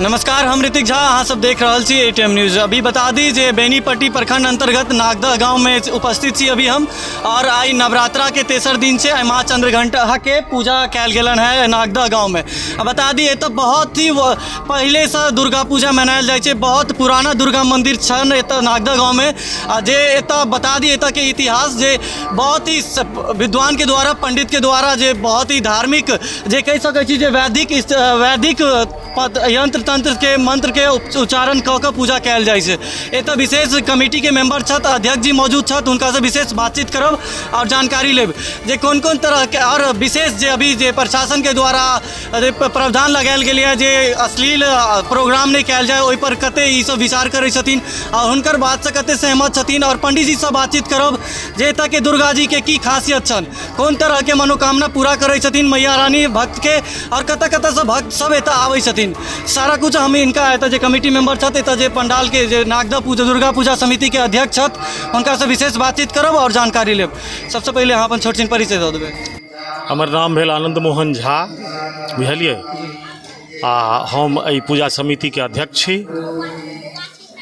नमस्कार, हम ऋतिक झा, अहाँ सब देख रहल छी एटीएम न्यूज। अभी बता दी जे बेनीपट्टी प्रखंड अंतर्गत नागदह गांव में उपस्थित छी अभी हम, और आई नवरात्रा के तेसर दिन छै। आइ माँ चंद्रघंटा के पूजा कयल गेलन है नागदह गांव में। आ बता दी एतऽ बहुत ही पहिलेसँ दुर्गा पूजा मनायल जाइ छै। बहुत पुराना दुर्गा मंदिर छनि एतऽ नागदह गांव में। आ जे एतऽ बता दी एतऽ के इतिहास जे बहुत ही विद्वान के द्वारा, पंडित के द्वारा जे बहुत ही धार्मिक जे कहि सकै छी जे वैदिक पद यंत्र तंत्र के मंत्र के उच्चारण कऽ कऽ पूजा कयल जाइ छै। एतऽ विशेष कमिटी के मेंबर छथि, अध्यक्ष जी मौजूद छथि, हुनकासँ विशेष बातचीत करब आओर जानकारी लेब जे कोन कोन तरहके आओर विशेष जे अभी जे प्रशासन के द्वारा जे प्रावधान लगायल गेलैए जे अश्लील प्रोग्राम नहि कयल जाय, ओहिपर कते ई सब विचार करै छथिन आओर हुनकर बातसँ कते सहमत छथिन। आओर पंडीजीसँ बातचीत करब जे एतऽके दुर्गा जीके की खासियत छनि, कोन तरहके मनोकामना पूरा करै छथिन मैया रानी भक्तके, आओर कतऽ कतऽसँ भक्त सब एतऽ आबै छथिन। सारा कुछ हम हिनका एतऽ जे कमिटी मेम्बर छथि, एतऽ जे पंडालके जे नागदह पूजा दुर्गा पूजा समितिके अध्यक्ष छथि, हुनकासँ विशेष बातचीत करब आओर जानकारी लेब। सबसँ पहिले अहाँ अपन छोट छिन परिचय दऽ देबै। हमर नाम भेल आनन्द मोहन झा, बुझलियै? आ हम एहि पूजा समितिके अध्यक्ष छी।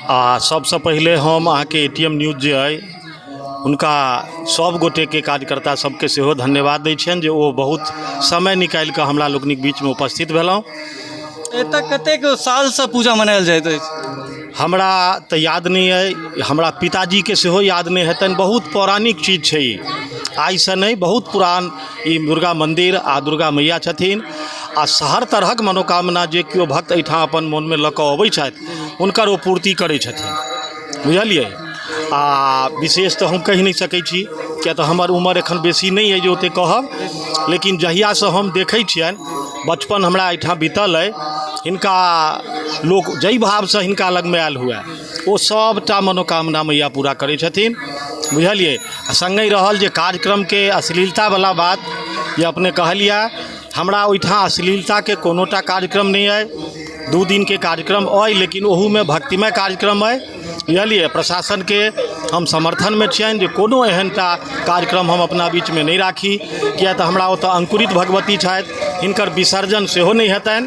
आ सभसँ पहिले हम अहाँके ए टी एम न्यूज जे अइ हुनका सभ गोटेके कार्यकर्ता सभके सेहो धन्यवाद दै छियनि जे ओ बहुत समय निकालि कऽ हमरा लोकनिक बीचमे उपस्थित भेलहुँ। एतऽ कतेक सालसँ पूजा मनायल जाइत अछि? हमरा तऽ याद नहि अइ, हमरा पिताजीके सेहो याद नहि हेतनि। बहुत पौराणिक चीज छै ई, आइसँ नहि, बहुत पुरान ई दुर्गा मन्दिर आ दुर्गा मैया छथिन। आ हर तरहक मनोकामना जे केओ भक्त एहिठाम अपन मोनमे लऽ कऽ अबै छथि, हुनकर ओ पूर्ति करै छथिन, बुझलियै? आ विशेष तऽ हम कहि नहि सकै छी, किएक तऽ हमर उमर एखन बेसी नहि अइ जे ओतेक कहब। लेकिन जहियासँ हम देखै छियनि, बचपन हमरा एहिठाम बीतल अइ, हिनका लोक जाहि भावसँ हिनका लगमे आयल हुए, ओ सभटा मनोकामना मैया पूरा करै छथिन, बुझलियै? आ सङ्गहि रहल जे कार्यक्रमके अश्लीलतावला बात जे अपने कहलियै, हमरा ओहिठाम अश्लीलताके कोनोटा कार्यक्रम नहि अइ। 2 दिनके कार्यक्रम अइ, लेकिन ओहूमे भक्तिमय कार्यक्रम अइ, बुझलियै? प्रशासनके हम समर्थनमे छियनि जे कोनो एहनटा कार्यक्रम हम अपना बीचमे नहि राखी, किएक तऽ हमरा ओतऽ अंकुरित भगवती छथि, हिनकर विसर्जन सेहो नहि हेतनि,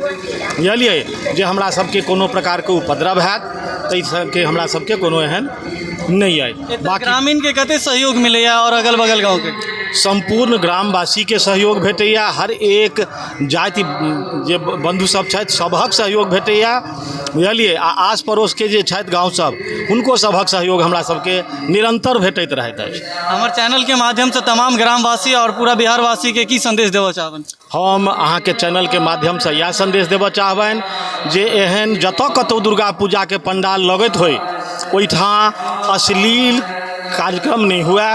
बुझलियै? जे हमरा सबके कोनो प्रकारके उपद्रव हैत ताहि सबके हमरा सबके कोनो एहन नहि अइ। बाकी ग्रामीणके कते सहयोग मिलैए आओर अगल बगल गाँवके? सम्पूर्ण ग्रामवासीके सहयोग भेटैए, हर एक जाति जे बन्धु सब छथि सभक सहयोग भेटैए, बुझलियै? आ आस पड़ोसके जे छथि गाँव सब, हुनको सभक सहयोग हमरा सबके निरन्तर भेटैत रहैत अछि। हमर चैनलके माध्यमसँ तमाम ग्रामवासी आओर पूरा बिहारवासीके की सन्देश देबऽ चाहबनि? हम अहाँके चैनलके माध्यमसँ इएह सन्देश देबऽ चाहबनि जे एहन जतऽ कतहु दुर्गा पूजाके पण्डाल लगैत होइ, ओहिठाम अश्लील कार्यक्रम नहि हुए,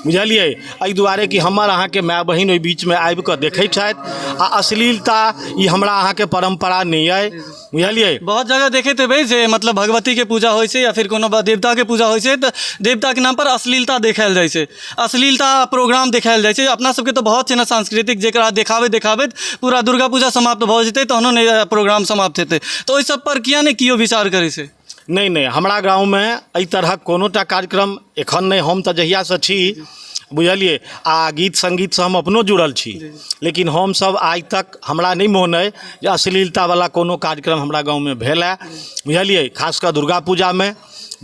बुझलियै? एहि दुआरे कि हमर अहाँके माय बहिन ओहि बीचमे आबिकऽ देखै छथि, आ अश्लीलता ई हमरा अहाँके परम्परा नहि अइ, बुझलियै? बहुत जगह देखैत हेबै जे मतलब भगवतीके पूजा होइ छै या फिर कोनो देवताके पूजा होइ छै, तऽ देवताके नामपर अश्लीलता देखायल जाइ छै, अश्लीलता प्रोग्राम देखायल जाइ छै। अपना सबके तऽ बहुत छै ने सांस्कृतिक, जकरा देखाबैत देखाबैत पूरा दुर्गा पूजा समाप्त भऽ जेतै तहनो नहि प्रोग्राम समाप्त हेतै। तऽ ओहि सबपर किया नहि केओ विचार करै छै? नहि नहि, हमरा गाँवमे एहि तरहक कोनो टा कार्यक्रम एखन नहि। हम तऽ जहियासँ छी, बुझलियै, आ गीत सङ्गीतसँ हम अपनो जुड़ल छी, लेकिन हमसभ आइ तक हमरा नहि मोन अइ जे अश्लीलतावला कोनो कार्यक्रम हमरा गाँवमे भेल हए, बुझलियै? खास कऽ दुर्गा पूजामे।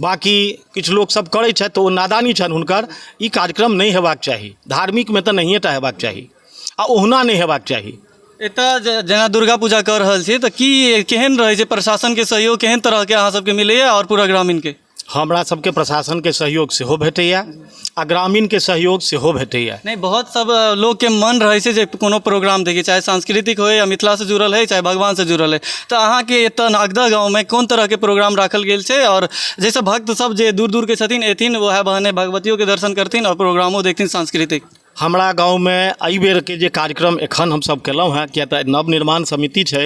बाँकी किछु लोकसभ करै छथि तऽ ओ नादानी छनि हुनकर। ई कार्यक्रम नहि हेबाक चाही, धार्मिकमे तऽ नहिए टा हेबाक चाही, आ ओहुना नहि हेबाक चाही। एतऽ जेना दुर्गा पूजा कऽ रहल छी तऽ की केहन रहै छै प्रशासनके सहयोग, केहन तरहके अहाँ सबके मिलैए आओर पूरा ग्रामीणके? हमरा सबके प्रशासनके सहयोग सेहो भेटैए आ ग्रामीणके सहयोग सेहो भेटैए। नहि, बहुत सब लोकके मन रहै छै जे कोनो प्रोग्राम देखी, चाहे सांस्कृतिक होइ या मिथिलासँ जुड़ल होइ, चाहे भगवानसँ जुड़ल होइ। तऽ अहाँके एतऽ नागदह गाँवमे कोन तरहके प्रोग्राम राखल गेल छै आओर जाहिसँ भक्त सब जे दूर दूरके छथिन एथिन, वएह बहाने भगवतियोके दर्शन करथिन आओर प्रोग्रामो देखथिन सांस्कृतिक? हमरा गाँवमे एहिबेरके जे कार्यक्रम एखन हमसभ केलहुँ हेँ, किएक तऽ नवनिर्माण समिति छै,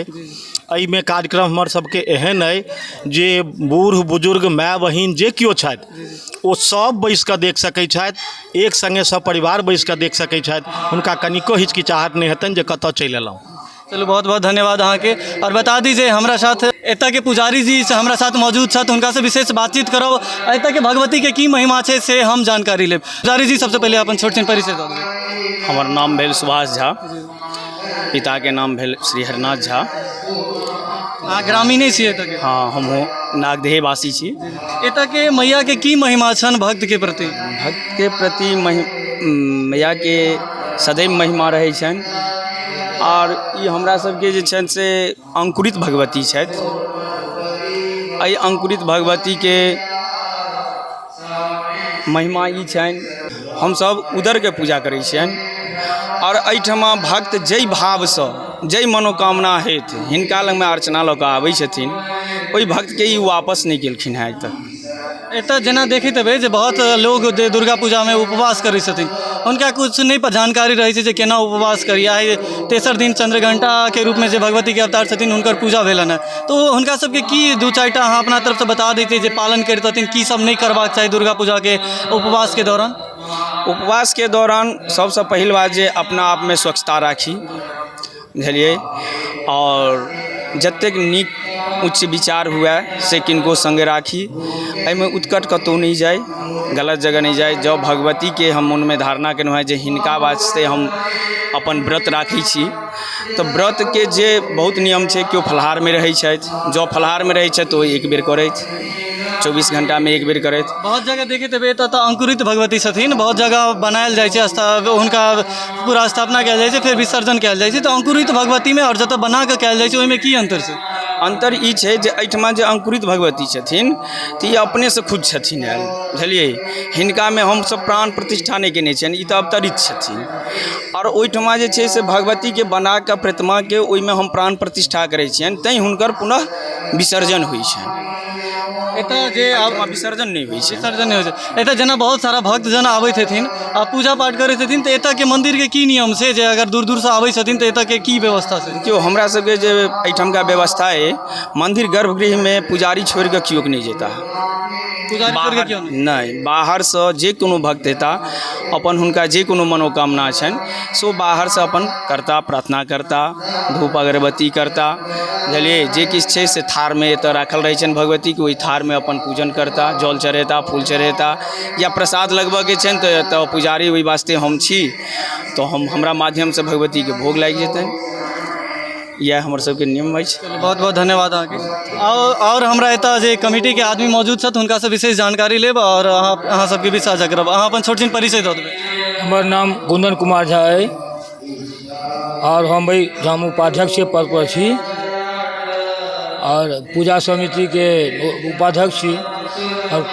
एहिमे कार्यक्रम हमर सबके एहन अइ जे बूढ़ बुजुर्ग माय बहिन जे केओ छथि ओ सब बैसिकऽ देख सकै छथि, एक सङ्गे सब परिवार बैसिकऽ देख सकै छथि, हुनका कनिको हिचकिचाहट नहि हेतनि जे कतऽ चलि अएलहुँ। चलू, बहुत बहुत धन्यवाद अहाँके। आओर बता दी जे हमरा साथ एतऽके पुजारी जी से हमरा साथ मौजूद छथि, हुनकासँ विशेष बातचीत करब, एतऽके भगवतीके की महिमा छै से हम जानकारी लेब। पुजारी जी, सबसँ पहिले अपन छोट छिन परिचय दऽ देबै। हमर नाम भेल सुभाष झा, पिताके नाम भेल श्री हरिनाथ झा। अहाँ ग्रामीणे छियै एतऽके? हँ, हमहूँ नागदहे वासी छी। एतऽके मैयाके की महिमा छनि भक्तके प्रति? भक्तके प्रति मैयाके सदैव महिमा रहै छनि आओर ई हमरा सबके जे छनि से अङ्कुरित भगवती छथि। एहि अङ्कुरित भगवतीके महिमा ई छनि, हमसब उदरके पूजा करै छियनि आओर एहिठमा भक्त जाहि भावसँ, जाहि मनोकामना हेतु हिनका लगमे अर्चना लऽ कऽ आबै छथिन, ओहि भक्तके ई वापस नहि केलखिन हेँ आइ तक। एतऽ जेना देखैत हेबै जे बहुत लोग जे दुर्गा पूजामे उपवास करै छथिन, हुनका किछु नहि जानकारी रहै छै जे केना उपवास करी। आइ तेसर दिन चन्द्रघण्टाके रूपमे जे भगवतीके अवतार छथिन, हुनकर पूजा भेलनि हेँ, तऽ ओ हुनका सबके की दू चारिटा अहाँ अपना तरफसँ बता दैतियै जे पालन करितथिन, की सब नहि करबाक चाही दुर्गा पूजाके उपवासके दौरान? उपवासके दौरान सबसँ पहिल बात जे अपना आपमे स्वच्छता राखी, बुझलियै? आओर जतेक नीक उच्च विचार हुए से किनको सङ्गे राखी। एहिमे उत्कट कतहु नहि जाइ, गलत जगह नहि जाइ। जँ भगवतीके हम मोनमे धारणा केलहुँ हेँ जे हिनका वास्ते हम अपन व्रत राखै छी, तऽ व्रतके जे बहुत नियम छै। केओ फलाहारमे रहै छथि, जँ फलाहारमे रहै छथि तऽ ओ एक बेर करथि, 24 घण्टामे एक बेर करथि। बहुत जगह देखैत हेबै, एतऽ तऽ अंकुरित भगवती छथिन। बहुत जगह बनायल जाइ छै, हुनका पूरा स्थापना कयल जाइ छै, फेर विसर्जन कयल जाइ छै। तऽ अंकुरित भगवतीमे आओर जतऽ बना कऽ कयल जाइ छै, ओहिमे की अन्तर छै? अन्तर ई छै जे एहिठमा जे अंकुरित भगवती छथिन तऽ ई अपनेसँ खुद छथिन आयल, बुझलियै? हिनकामे हमसभ प्राण प्रतिष्ठा नहि कयने छियनि, ई तऽ अवतरित छथिन। आओर ओहिठमा जे छै से भगवतीके बना कऽ प्रतिमाके ओहिमे हम प्राण प्रतिष्ठा करै छियनि, तैँ हुनकर पुनः विसर्जन होइ छनि। एतऽ जे आब एहिठमा विसर्जन नहि होइ छै। विसर्जन नहि होइ छै। एतऽ जेना बहुत सारा भक्तजन आबैत हेथिन आ पूजा पाठ करैत हेथिन, तऽ एतऽके मन्दिरके की नियम छै जे अगर दूर दूरसँ आबै छथिन तऽ एतऽके की व्यवस्था छै? देखियौ, हमरा सबके जे एहिठामका व्यवस्था अइ, मन्दिर गर्भगृहमे पुजारी छोड़ि कऽ केओ नहि जेता। पुजारी छोड़ि कऽ केओ नहि? नहि, बाहरसँ जे कोनो भक्त हेता, अपन हुनका जे कोनो मनोकामना छनि से ओ बाहरसँ अपन करता, प्रार्थना करता, धूप अगरबत्ती करता, बुझलियै? जे किछु छै से थारमे एतऽ राखल रहै छनि भगवतीके, ओहि थारमे अपन पूजन करता, जल चढ़ेता, फूल चढ़ेता या प्रसाद लगबऽके छनि तऽ एतऽ पुजारी ओहि वास्ते हम छी, तऽ हम हमरा माध्यमसँ भगवतीके भोग लागि जेतनि। इएह हमर सबके नियम अछि। चलू, बहुत बहुत धन्यवाद अहाँके। आओर हमरा एतऽ जे कमिटीके आदमी मौजूद छथि, हुनकासँ विशेष जानकारी लेब आओर अहाँ सबके भी साझा करब। अहाँ अपन छोट छिन परिचय दऽ देबै। हमर नाम कुन्दन कुमार झा अइ आओर हम एहिठाम उपाध्यक्षके पद पर छी आओर पूजा समितिके उपाध्यक्ष छी आओर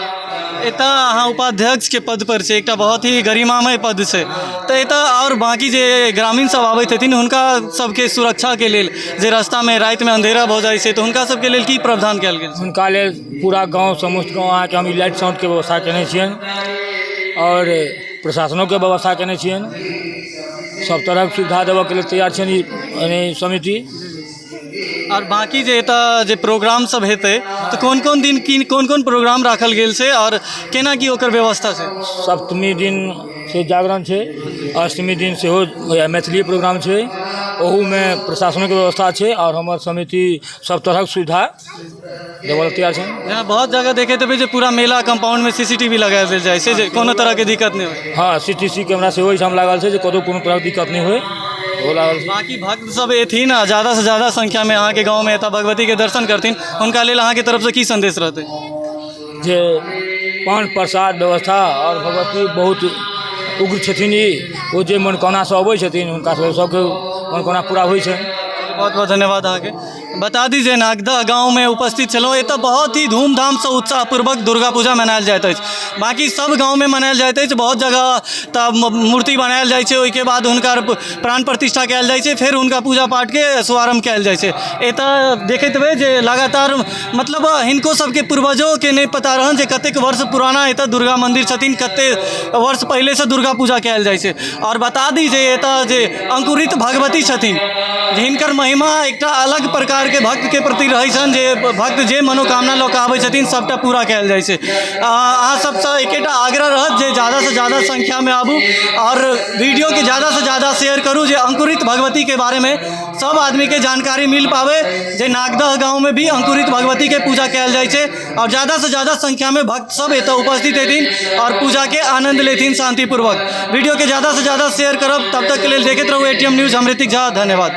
एतऽ अहाँ उपाध्यक्षके पद पर छै, एकटा बहुत ही गरिमामय पद छै। तऽ एतऽ आओर बाँकी जे ग्रामीण सब आबैत हेथिन, हुनका सबके सुरक्षाके लेल, जे रास्तामे रातिमे अंधेरा भऽ जाइ छै, तऽ हुनका सबके लेल की प्रावधान कयल गेल छै? हुनका लेल पूरा गाँव, समस्त गाँव अहाँके हम ई लाइट साउंडके व्यवस्था केने छियनि आओर प्रशासनोके व्यवस्था केने छियनि। सब तरहक सुविधा देबऽके लेल तैयार छियनि ई यानी समिति। आओर बाँकी जे एतऽ जे प्रोग्राम सब हेतै, तऽ कोन कोन दिन की कोन कोन प्रोग्राम राखल गेल छै आओर केना की ओकर व्यवस्था छै? सप्तमी दिन से जागरण छै, अष्टमी दिन सेहो वएह मैथिली प्रोग्राम छै। ओहूमे प्रशासनोके व्यवस्था छै आओर हमर समिति सब तरहक सुविधा देबऽ लेल तैयार छै। जेना बहुत जगह देखैत हेबै जे पूरा मेला कंपाउंडमे सीसीटीवी लगायल देल जाइ छै जे कोनो तरहके दिक्कत नहि होइ। हँ, सीसीटीवी कैमरा सेहो एहिठाम लागल छै जे कतहु कोनो तरहक दिक्कत नहि होइ, ओहो लागल छै। बाँकी भक्त सब एथिन आ ज़्यादासँ ज़्यादा संख्यामे अहाँके गाँवमे एतऽ भगवतीके दर्शन करथिन, हुनका लेल अहाँके तरफसँ की सन्देश रहतै? जे पान प्रसाद व्यवस्था आओर भगवती बहुत उग्र छथिन ई, ओ जे मनोकामनासँ अबै छथिन, हुनका सबके मनोकामना पूरा होइ छनि। बहुत बहुत धन्यवाद अहाँके। बता दी जे नागदह गाँवमे उपस्थित छलहुँ। एतऽ बहुत ही धूमधामसँ उत्साहपूर्वक दुर्गा पूजा मनायल जाइत अछि। बाँकी सब गाँवमे मनायल जाइत अछि। बहुत जगह तऽ मूर्ति बनायल जाइ छै, ओहिके बाद हुनकर प्राण प्रतिष्ठा कयल जाइ छै, फेर हुनका पूजा पाठके शुभारम्भ कयल जाइ छै। एतऽ देखैत हेबै जे लगातार, मतलब हिनको सबके पूर्वजोके नहि पता रहनि जे कतेक वर्ष पुराना एतऽ दुर्गा मन्दिर छथिन, कतेक वर्ष पहिलेसँ दुर्गा पूजा कयल जाइ छै। आओर बता दी जे एतऽ जे अंकुरित भगवती छथिन, हिनकर महिमा एकटा अलग प्रकारके भक्तके प्रति रहै छनि जे भक्त जे मनोकामना लऽ कऽ आबै छथिन, सभटा पूरा कयल जाइ छै। अहाँ सबसँ एकेटा आग्रह रहत जे ज़्यादासँ ज़्यादा संख्यामे आबू आओर वीडियोके ज़्यादासँ ज़्यादा शेयर करू जे अंकुरित भगवतीके बारेमे सब आदमीके जानकारी मिल पाबै जे नागदह गाँवमे भी अंकुरित भगवतीके पूजा कयल जाइ छै आओर ज़्यादासँ ज़्यादा संख्यामे भक्त सब एतऽ उपस्थित हेथिन आओर पूजाके आनन्द लेथिन शान्तिपूर्वक। वीडियोके ज़्यादासँ ज़्यादा शेयर करब। तब तकके लेल देखैत रहू एटीएम न्यूज़। हम ऋतिक झा, धन्यवाद।